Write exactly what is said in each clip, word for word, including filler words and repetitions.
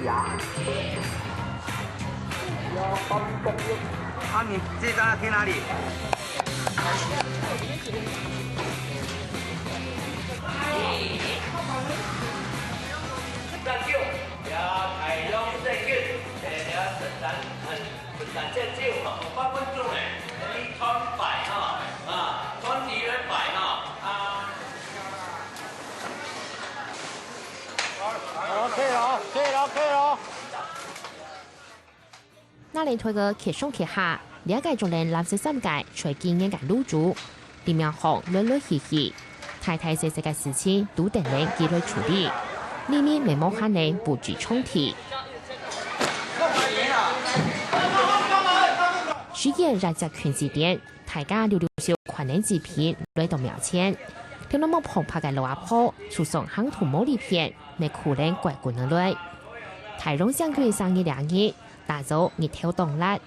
啊，你这张要贴哪里？上去，要太阳升起，哎，要等等，嗯，等等，这只有八分钟哎，你穿白哈，啊，穿底的白哈，啊。 OK了，可以了，可以了。那連推个kreaksjonk下，了解就連藍色衫个最驚豔个露珠，裡面項來來去去，大大細細个事情都等等佢來處理，裡面乜無閒人布置場地。時間也接近四點， 大家溜溜手擐等祭品來到廟前，條路無旁白个老阿婆，就上行動無離片，乜苦等乖姑娘來。大榮聖君生日這日，打早日頭當辣，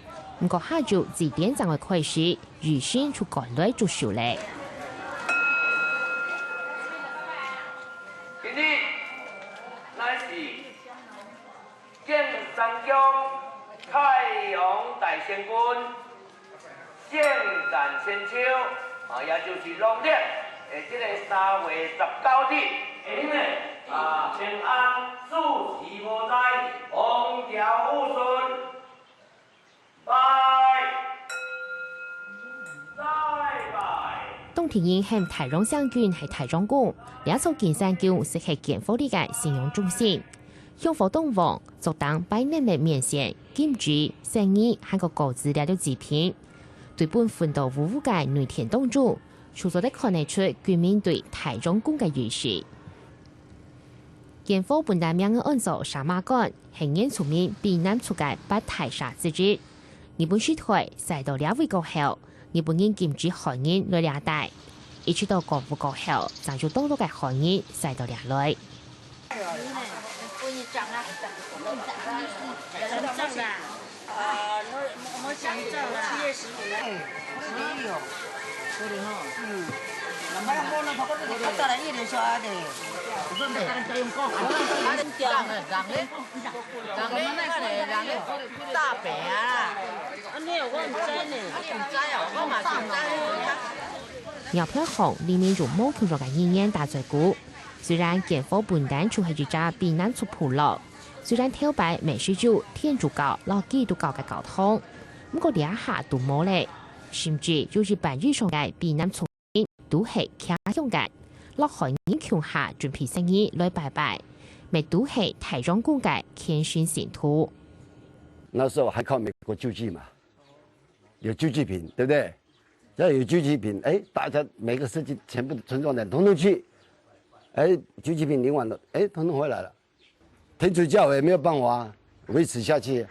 毋過下晝四點正會開始，儀式就趕來做手咧。今日乃是敬上香太陽大仙君。 聖誕千秋，啊，也就是農曆，誒，這个三月十九日，誒，因為，啊，平安，四時無災，風調雨順，拜，再拜。當地人喊大榮聖君係大將軍，這座金山宮就係建福里个信仰中心。香火當旺，桌頂擺滿滿面線、金紙、生魚，還過果子這兜祭品。 對分分到烏烏个內殿當中，就做得看得出居民對大將軍个意識。建福本來名安做沙馬館，係原住民卑南族个八大沙之一。日本時代徙到這位過後，日本人禁止漢人來這帶，一直到光復過後，正有當多个漢人徙到這來。 苗坯行裡面有無共樣个語言打嘴鼓，雖然建福本來就係一隻卑南族部落， 雖然頭擺乜識有天主教摎基督教个教堂，毋過這下都無咧，甚至有一半以上个卑南族人都係徛鄉个，摎漢人共下準備生日來拜拜，乜都係大將軍个虔誠信徒。那時候還靠美國救濟嘛，有救濟品，對不對？只要有救濟品，哎，大家每個社區全部村莊的人統統去，哎，救濟品領完了，哎，統統回來了。 天主教也沒有辦法維持下去，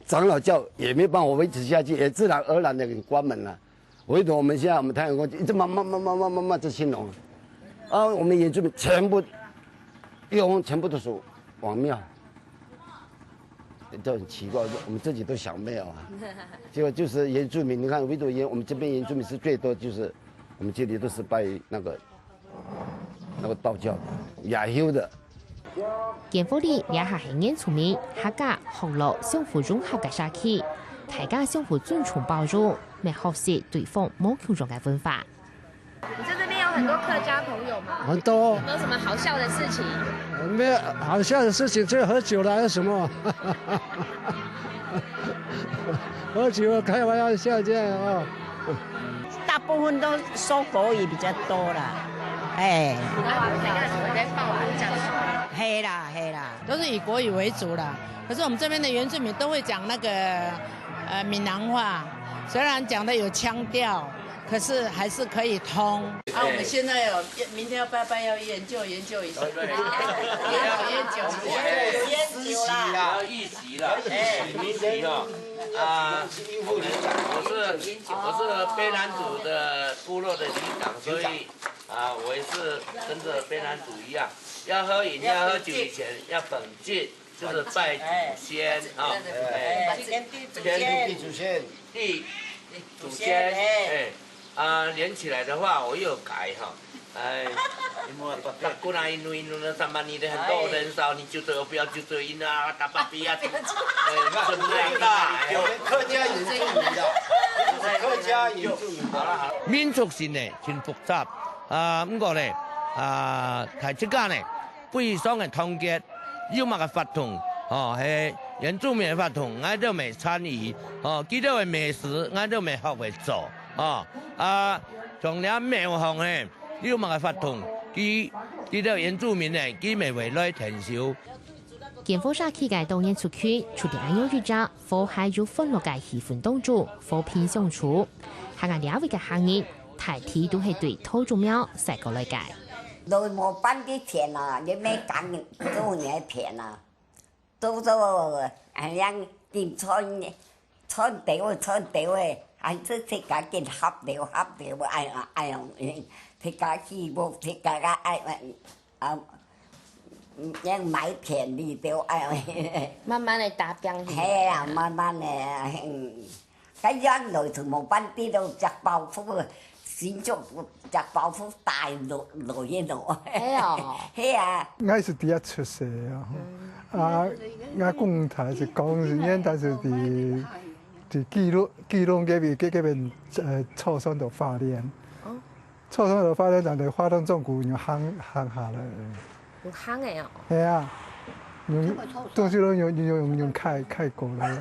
長老教也沒有辦法維持下去，也自然而然的關門了。唯獨我們現在，我們太陽宮一直慢慢慢慢慢慢慢在興隆，啊，我們原住民全部，義工全部都是往廟，就很奇怪，我們自己都想不到啊。結果就是原住民，你看，唯獨原，我們這邊原住民是最多，就是我們這裡都是拜那個，那個道教的，雅修的。 建福里這下係原住民、客家、福佬相互融合个社區，大家相互尊重包容，乜學習對方無共樣个文化。你在這邊有很多客家朋友嗎？很多。有沒有什麼好笑的事情？沒有好笑的事情，只有喝酒了，還有什麼？喝酒開玩笑這樣哦。 大部分都說國語比較多啦，哎。然後每個人在放完假的時候，嘿啦，嘿啦。都是以國語為主啦。可是我們這邊的原住民都會講那個，呃，閩南話，雖然講的有腔調，可是還是可以通。啊，我們現在有，明天要拜拜，要研究研究一下。對，對，對。研究研究一下。研究啦。要預習了，哎。預習哦。啊，我們，我是，我是卑南族的部落的里長，所以，啊，我也是跟著卑南族一樣，要喝飲料、喝酒以前要稟敬，就是拜祖先啊，哎，拜祖先，拜祖先，祖先，哎，啊，連起來的話，我又改哈，哎，你们不要过来，因为因为那上班你的很多人少，你就走，不要就走，因啊，打巴比啊，哎，真的啊，哎，我们客家原住民的，我们是客家原住民的。民族性呢，真复杂啊，毋过呢，啊，大自家呢，非常的团结，有么个活动，吼，係原住民的活动，𠊎都會參與，吼，佢兜个美食，𠊎都會學會做，吼，啊，像這廟方呢， 有麼个活動，佢，佢兜原住民呢，佢乜會來𢯭手。建福社區个多元族群，就在恁樣一隻和諧又歡樂个氣氛當中和平相處。還有這位个客人，大體都係對桃竹苗徙過來个。都無半滴錢啊，你乜講做你个錢啊？ 做做，哎呀，緊穿，穿掉，穿掉誒，還是自家緊合掉，合掉，哎呀，哎呀，自家起屋，自家个，哎，啊，嗯，買田地掉，哎呀。慢慢地打拚去。係啊，慢慢地，嗯。 該樣來就無半滴都食飽腹，心中食飽腹大落落去咯。係哦。係啊。𠊎係佇遐出世个啊，啊，𠊎公太係講，原來係佇，佇基隆，基隆該邊，該，該邊，呃，草山度發展。哦。 草山个花蓮人个花蓮中古用行，行下來。用行个哦。係啊，用，東西都用，用，用，用開，開過來。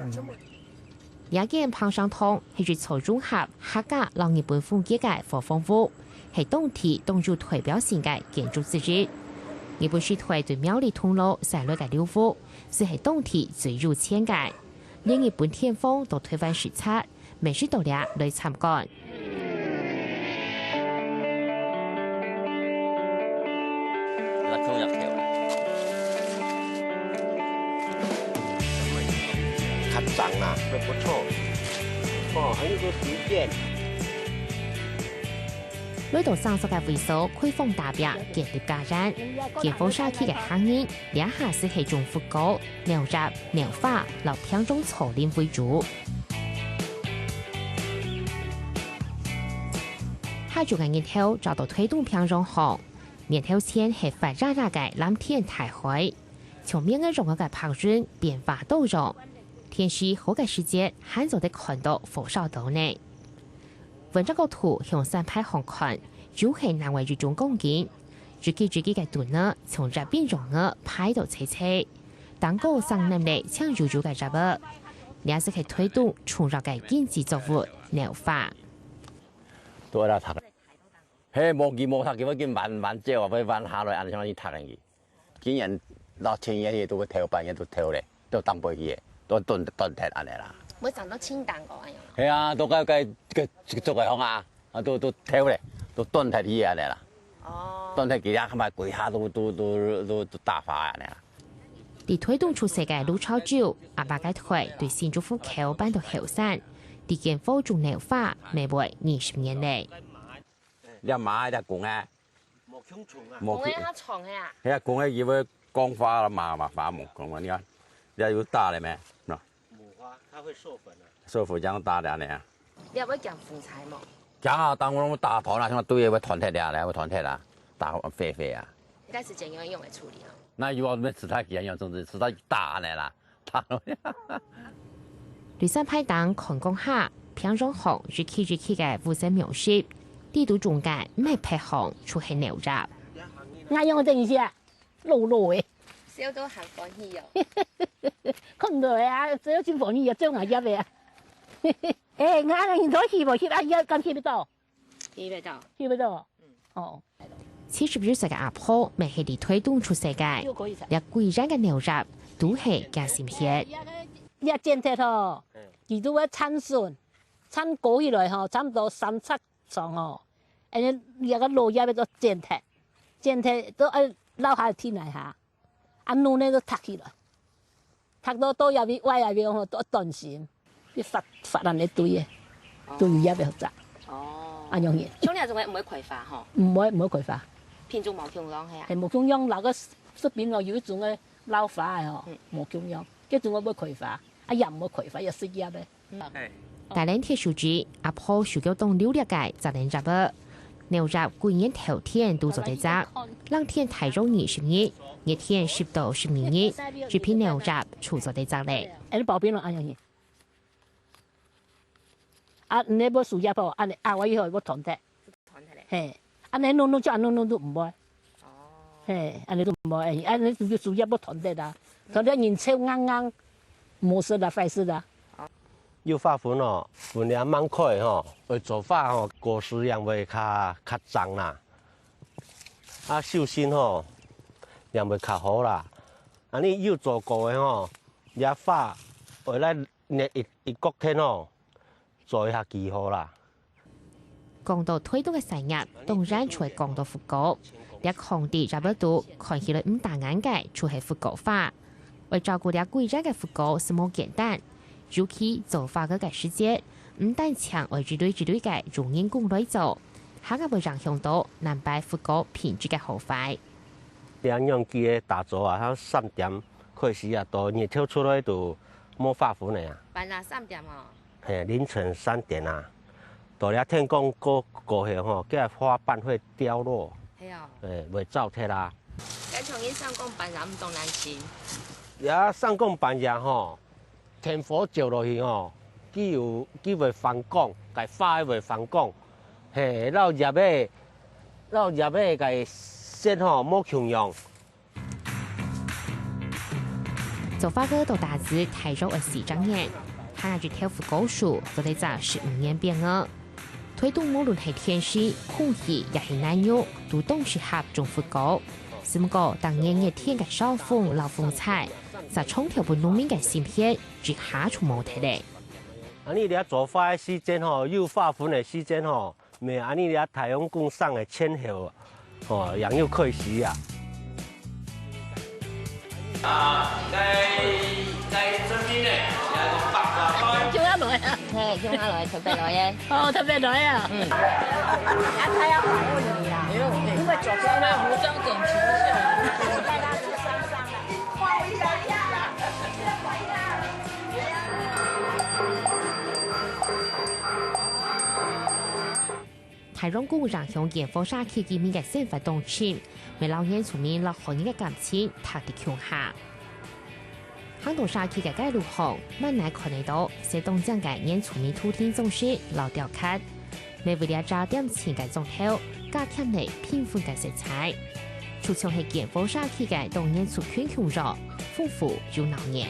這間彭山堂係一座融合客家摎日本風格个伙房屋，係當地當有代表性个建築之一。日本時代對苗栗通路徙來个樓屋，就係當地最有錢个。連日本天皇到台灣視察， 乜識到這來參觀。較重要條啊。較長啊，還不錯。哦，還有個旗艦。來到生疏个位所，開荒打拚，建立家園。建福社區个客人，這下就係種福果、 牛薊、牛花摎平種草林為主。下晝个日頭照到台東平種項，日頭前係發熱熱个藍天大海，像綿羊樣个白雲變花朵樣。天時好个時節，還做得看到火燒島呢。 文章个圖向山排項看，就係南位一種光景。一支一支个墩仔從這邊樣仔排到齊齊，頂高生淰咧青油油个葉仔。這就係台東重要个經濟作物，牛花。都愛來讀。嘿，無佢無讀，佢會緊彎彎照啊，會彎下來，恁樣去讀个。 今年到前年也都會偷，半年都偷咧，都當背去个，都斷，斷忒恁樣啦。會長到青黨哦，哎呀。係啊，都該，該，該，該做个風啊，啊，都，都偷咧，都斷忒去恁樣啦。哦。斷忒佢啊，看嘛，歸下都，都，都，都，都打花恁樣啦。在台東出世个盧超洲，阿爸个代對新竹湖口搬到後山，在建福種牛花，乜會二十年咧。這馬，這公啊， 無共蟲啊。無共，講个較長个啊。係啊，講个佢會講話啦嘛，嘛，發毛講啊，你看，這有大了沒？喏。母花，它會授粉啊。授粉這樣大的呢啊。你也會講粉彩無？講啊，當然打團啦，像對个會團體了咧，會團體啦，打飛飛啊。該時間用用來處理哦。那又要咩吃太幾樣，總之吃太大的啦。 對山排頂看光下，平常項一區一區个物產描述，地圖中間毋係白項就係牛薊。𠊎用个等一下，老老个。笑到還歡喜哦。看到个啊，笑到真歡喜啊，做𠊎業个啊。欸，𠊎恁樣你都翕無翕啊，也敢翕得到？ 翕得到。翕得到。哦。七十一歲个阿婆，乜係在台東出世个，這歸園个牛薊都係厥心血。這剪忒吼，佢都會產筍，產高起來吼，差毋多三尺長吼，恁樣這個落葉愛做剪忒，剪忒都愛落下地泥下。 啊，路呢都塌起來，塌到倒也會歪也會吼，都斷心，去發，發恁樣堆个，都有葉个複雜。哦。啊，容易。像你這種个毋會開花吼？毋會，毋會開花。品種無共樣係啊？係，無共樣，那個食品哦，有一種个老花个吼，嗯。無共樣，這種个會開花，啊，也毋會開花，也食葉个。 大人鐵樹枝，阿婆手腳當流利个摘等葉仔。牛葉舊年頭天都做得摘，冷天大約二十日，熱天十到十二日，這片牛葉就做得摘咧。恁樣包冰咯，恁樣。啊，你無樹葉吼，恁樣啊，我以後無斷忒。斷忒咧。嘿，恁樣弄弄就恁樣弄都毋會。哦。嘿，恁樣都毋會，恁樣就樹葉無斷忒啦，斷忒人手硬硬，無事啦，壞事啦。 有花粉哦，分了蠻快吼，會做花吼，果實也會較較靚啦。啊，收成吼，也會較好啦。啊，你有做過个吼，這花會來捏一一角天吼，做一下記號啦。 講到推動个產業，當然就會講到福果。這囥在這位肚，看起來毋打眼个，就係福果花。愛照顧這貴重个福果，係無簡單。尤其做花果个時節，毋單淨愛一蕊一蕊个用人工來做，還會影響到南擺福果品質个好壞。這樣佢个打早啊，佢三點開始啊，到日頭出來都無花粉个啊。半夜三點哦。 嘿，凌晨三點啊，到了天光過過後吼，該花瓣會掉落，係哦。嘿，會燥忒啦。該像你上工半夜毋當難尋。也上工半夜吼，電火照落去吼，佢有佢會反光，該花會反光，嘿，落葉个，落葉个該色吼，無共樣。 做花果到打子大約愛四隻月，還有一頭福果樹做得摘十五年變哦。推動無論係天時、空氣也係難用，都當適合種福果。只毋過當年熱天个燒風摎風搓，煞長透分農民个心血一下就無忒咧。啊，你這做花个時間吼，有花粉个時間吼， 無恁呢，這太陽光上个前後，吼，也有開始啊。啊，該該這邊呢，來個八卦包。今仔來啊。嘿，今仔來，特別來个。哦，特別來啊。嗯。啊，他要訪問你啦。哎呦，因為早上那服裝整齊一下。帶他去山上啦。 太陽光影響煙火社區居民个生活當深，乜摎原住民摎漢人个感情䌈在共下。行到社區个街路項，滿哪看得到，細當靚个原住民圖騰裝飾摎雕刻。乜為了遮恬靜个莊頭，加添了繽紛个色彩。就像係煙火社區个當原族群共樣，豐富又鬧熱。